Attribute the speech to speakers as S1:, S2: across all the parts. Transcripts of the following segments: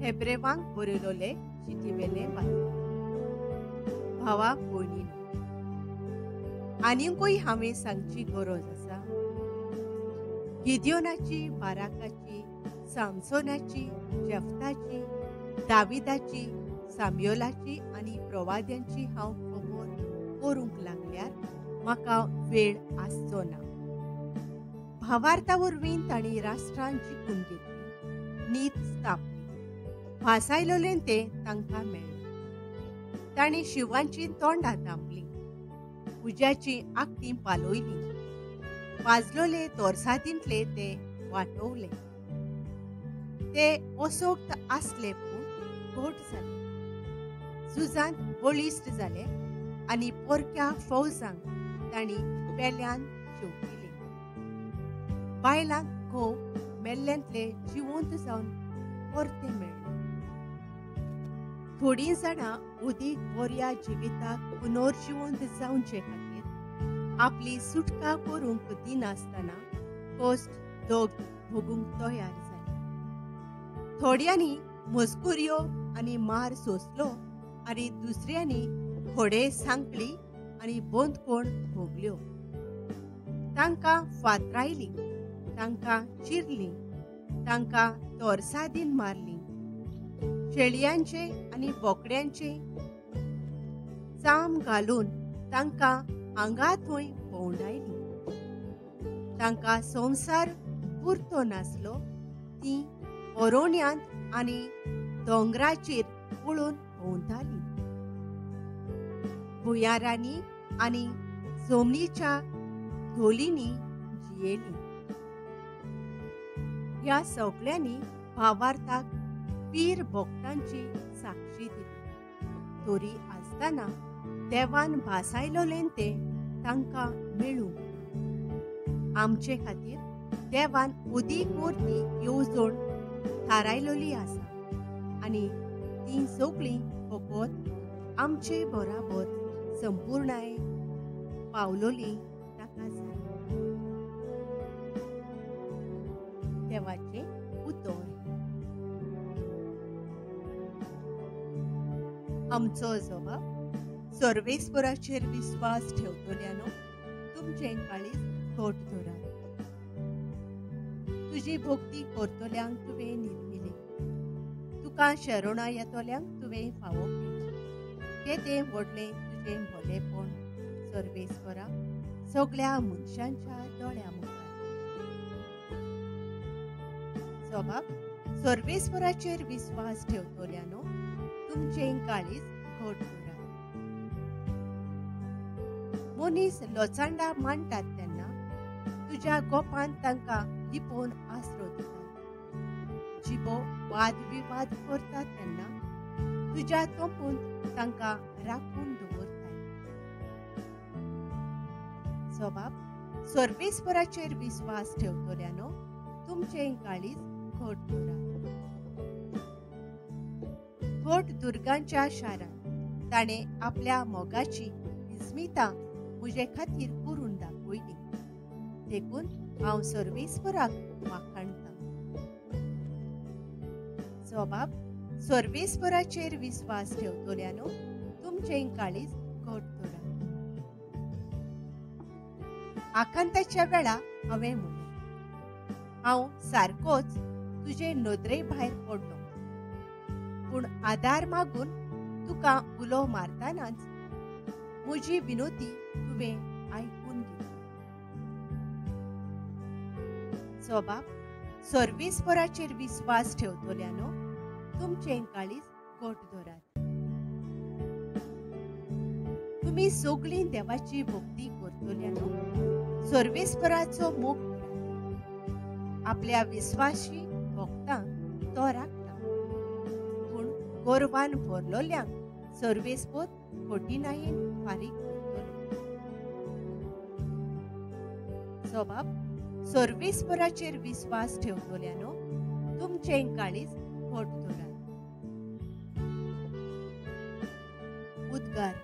S1: हेब्रेवांक बरयलोले चिटीवेलें वाचप. भावा भयणीनो, आनीकूय हांवें सांगची गरज आसा? गिदियोनाची, बाराकाची, सामसोनाची, जेफ्ताची, दाविदाची, साम्योलाची आनी प्रवाद्यांची हांव खबर करूंक लागल्यार म्हाका वेळ आसचो ना. भावार्था वरवीं तांणी राष्ट्रां जिखून घेतली, नीत स्थापली, भासायलोलें तें तांकां मेळ्ळें. तांणी शिवांची तोंडां दामलीं, उज्याचीं आकटीं पालयलीं, वाजलोले तोरसादींतले ते वाटोवले. ते असोक्त आसले पूण घट जाले, झुजांत बळिश्ट जाले आनी परक्या फौजांक तांणी पेल्यान शेंवटिले. बायलांक घोव मेल्ल्यांतले जिवंत जावन परते मेळ्ळे. थोडीं जाणां उदीक बऱ्या जिविताक पुनर्जिवंत जावचे खातीर आपली सुटका करूंक दिनासतना कश्ट दग्ध भोगूंक तयार जाले. थोड्यांनी मस्कुऱ्यो आनी मार सोंसलो आनी दुसऱ्यांनी घोडे सांकळी आनी बंदखण भोगल्यो. तांकां फातरायलीं, तांकां चिरलीं, तांकां तोरसादीन मारलीं, शेळयांचे आनी बोकड्यांचे चाम घालून तांकां हांगा थंय भोंवडायलीं. तांकां संवसार पुरतो नासलो, तीं अरण्यांत आनी दोंगराचेर पळून भोंवतालीं. भुंयारांनी आनी जमनीच्या धोलींनी जियेलीं. ह्या सगळ्यांनी भावार्थाक पीर भक्तांची साक्षी दिली. तरी आसतना देवान भासायलोलें तें तांकां मेळूंक ना. आमचे खातीर देवान उदीक वरवीं येवजण थारायलोली आसा आनी तीं सगळीं फकत आमचे बराबर संपूर्णाय पावलोली ताका जाय. देवाचें उतर. आमचो जबाब. सर्वेस्पराचेर विस्वास ठेवतल्यानो, तुमचें काळीज घट धरात. तुजी भक्ती करतल्यांक तुवें निर्मिलें, तुका शरणां येतल्यांक तुवें फावो केलें. केदें व्हडलें तुजें भलेपण सर्वेस्परा, सगळ्या मनशांच्या दोळ्या मुखार. जबाब. सर्वेस्पराचेर विस्वास ठेवतल्यानो, तुमचें काळीज घट धरात. मनीस लोचांडा मांडटात तेन्ना तुज्या गोपान तांकां लिपोवन आसरो दितात. जिबो वादविवाद करतात तेन्ना तुज्या तोंपून तांकां राखून दवरतात. जबाब. सर्वेस्पराचेर विस्वास ठेवतल्यानो, तुमचें काळीज घट धरात. घट दुर्गांच्या शारांत ताणें आपल्या मोगाची विस्मिता म्हजे खातीर करून दाखयली, देखून हांव सर्वेस्पराक वाखाणतां. जबाब. सर्वेस्पराचेर विस्वास ठेवतल्यानो, तुमचें काळीज घट धरात. आकांताच्या वेळा हांवें म्हणलें, हांव सारकोच तुजे नदरे भायर पडलो, पूण आदार मागून तुका उलो मारतनाच म्हजी विनोती तुवें आयकून घेतली. जबाब. सर्वेस्पराचेर विस्वास ठेवतल्यानो, तुमचें काळीज घट धरात. तुमी सगळीं देवाची भक्ती करतल्यानो, सर्वेस्पराचो मोग करात. आपल्या विस्वाशी भक्तांक तो राखता, पूण गोरवान भरलोल्यांक सर्वेस्पर कठिणायेन फारीक करतलो. जबाब. सर्वेस्पराचेर विस्वास ठेवतल्यानो, तुमचें काळीज घट धरात. उद्गार.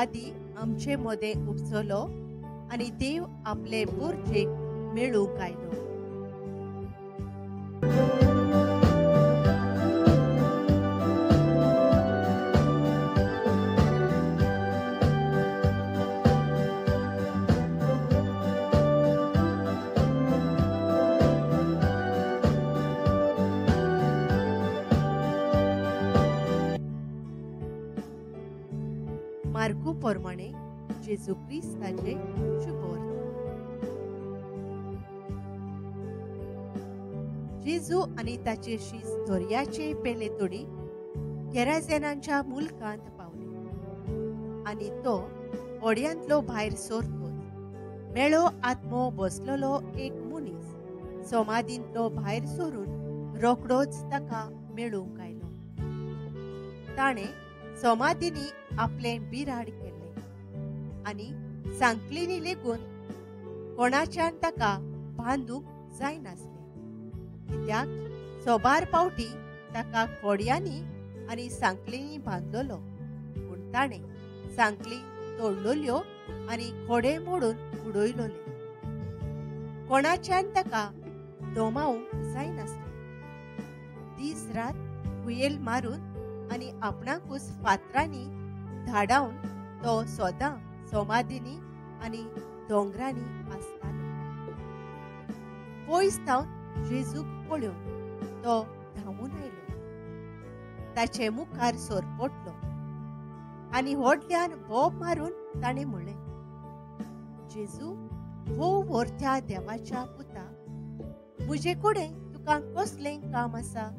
S1: वादी आमचे मदें उपजलो आनी देव आपले बुरजेक मेळूंक आयलो. मार्कू प्रमाणे जेजू क्रिस्ताचे शुभवर्तमान. जेजू आनी ताचे शीस दर्याचे पेले तोडी गेराजेनांच्या मुलकांत पावले आनी तो होड्यांतलो भायर सरतोच मेळो आत्मो बसलेलो एक मनीस समाधींतलो भायर सरून रोखडोच ताका मेळूंक आयलो. ताणें समाधींनी आपलें बिराड केलें आनी सांकलींनी लेगून कोणाच्यान ताका बांदूंक जायनासलें, कित्याक सोबार पावटी ताका खोडयांनी आनी सांकलींनी बांदलेलो. पूण ताणें सांकली तोडलेल्यो आनी खोडे मोडून उडयलेले. कोणाच्यान ताका दोमावंक जायनासलें. दीस रात हुयेल मारून आनी आपणाकूच फातरांनी धाडावन तो सदां समाधींनी आनी दोंगरांनी आसतालो. पयस थावन जेजूक पळोवन तो धांवून आयलो, ताचे मुखार सरपटलो आनी व्हडल्यान बोब मारून ताणें म्हणलें, जेजू, हो व्हरत्या देवाच्या पुता, म्हजे कडेन तुका कसलें काम आसा?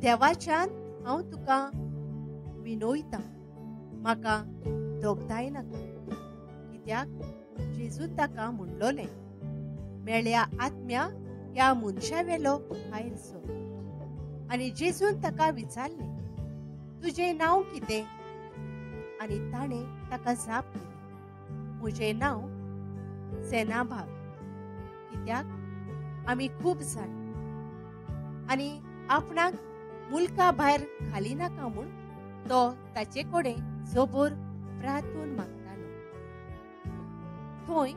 S1: देवाच्यान हांव तुका विनोयतां, म्हाका दोगदाय नाका. कित्याक जेजून ताका म्हणलोलें, मेळ्या आत्म्या ह्या मनशा वेलो भायर सर. आनी जेजून ताका विचारलें, तुजें नांव कितें? आनी ताणें ताका जाप दिली, म्हजें नांव सेनाभाग, कित्याक आमी खूब जाण. आनी आपणाक मुलका भायर घालिनाका म्हूण तो ताचे कडेन जोबोर प्रार्थून मागतालो. थंय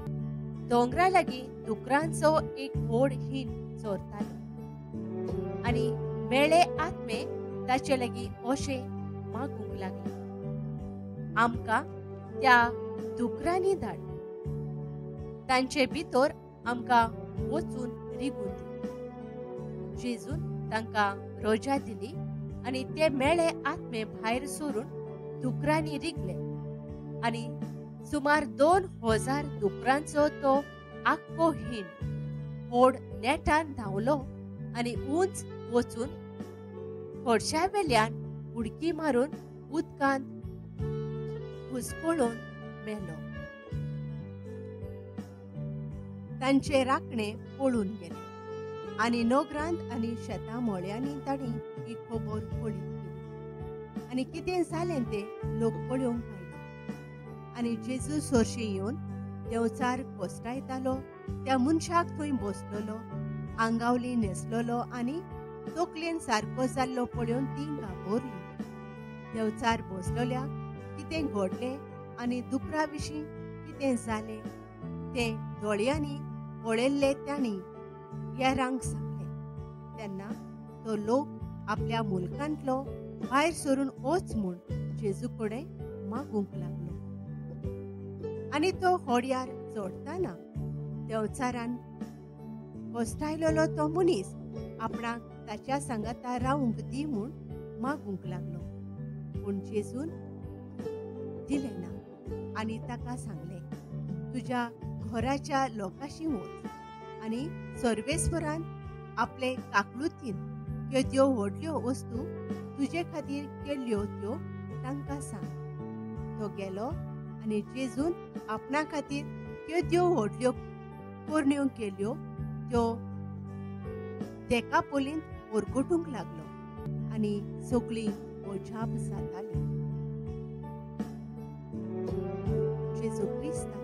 S1: दोंगरा लागीं दुकरांचो एक व्हड हीण चोरतालो आनी मेळे आत्मे ताचे लागीं अशें मागूंक लागले, आमकां त्या दुकरांनी धाड, तांचे भितर आमकां वचून रिगून दी. जेजून तांकां रोजा दिली आनी ते मेळे आत्मे भायर सरून दुकरांनी रिगले आनी सुमार 2000 दुकरांचो तो आख्खो हीण व्हड नेटान धांवलो आनी उंच वचून खडशा वेल्यान उडकी मारून उदकांत घुसपळून मेलो. तांचे राखणे पळून गेले आनी नगरांत आनी शेतां मळ्यांनी तांणी ही खबर कळीत केली आनी कितें जालें तें लोक पळोवंक आयलो. आनी जेजू सरशी येवन देंवचार कोसटायतालो त्या मनशाक थंय बसलेलो, आंगावली न्हेसलेलो आनी तकलेन सारको जाल्लो पळोवन ती घाबरली. देंवचार बसलेल्याक कितें घडलें आनी दुकरा विशीं कितें जालें तें दोळयांनी पळयल्लें तांणी हेरांक सांगलें. तेन्ना तो लोक आपल्या मुलकांतलो भायर सरून वच म्हूण जेजू कडेन मागूंक लागलो. आनी तो होड्यार चडतना देंवचारान कोसटायलेलो तो मनीस आपणाक ताच्या सांगाता रावंक दी म्हूण मागूंक लागलो. पूण जेजून दिलें ना आनी ताका सांगलें, तुज्या घराच्या लोकांशी वच आनी सर्वेस्वरान आपले काकळुतीन त्यो व्हडल्यो वस्तू तुजे खातीर केल्ल्यो त्यो तांकां सांग. तो गेलो आनी जेजून आपणा खातीर त्यो व्हडल्यो करण्यो केल्यो त्यो देकापोलींत ओरगटूंक लागलो आनी सगळीं अजाप जातालीं. जेजू क्रिस्ताचें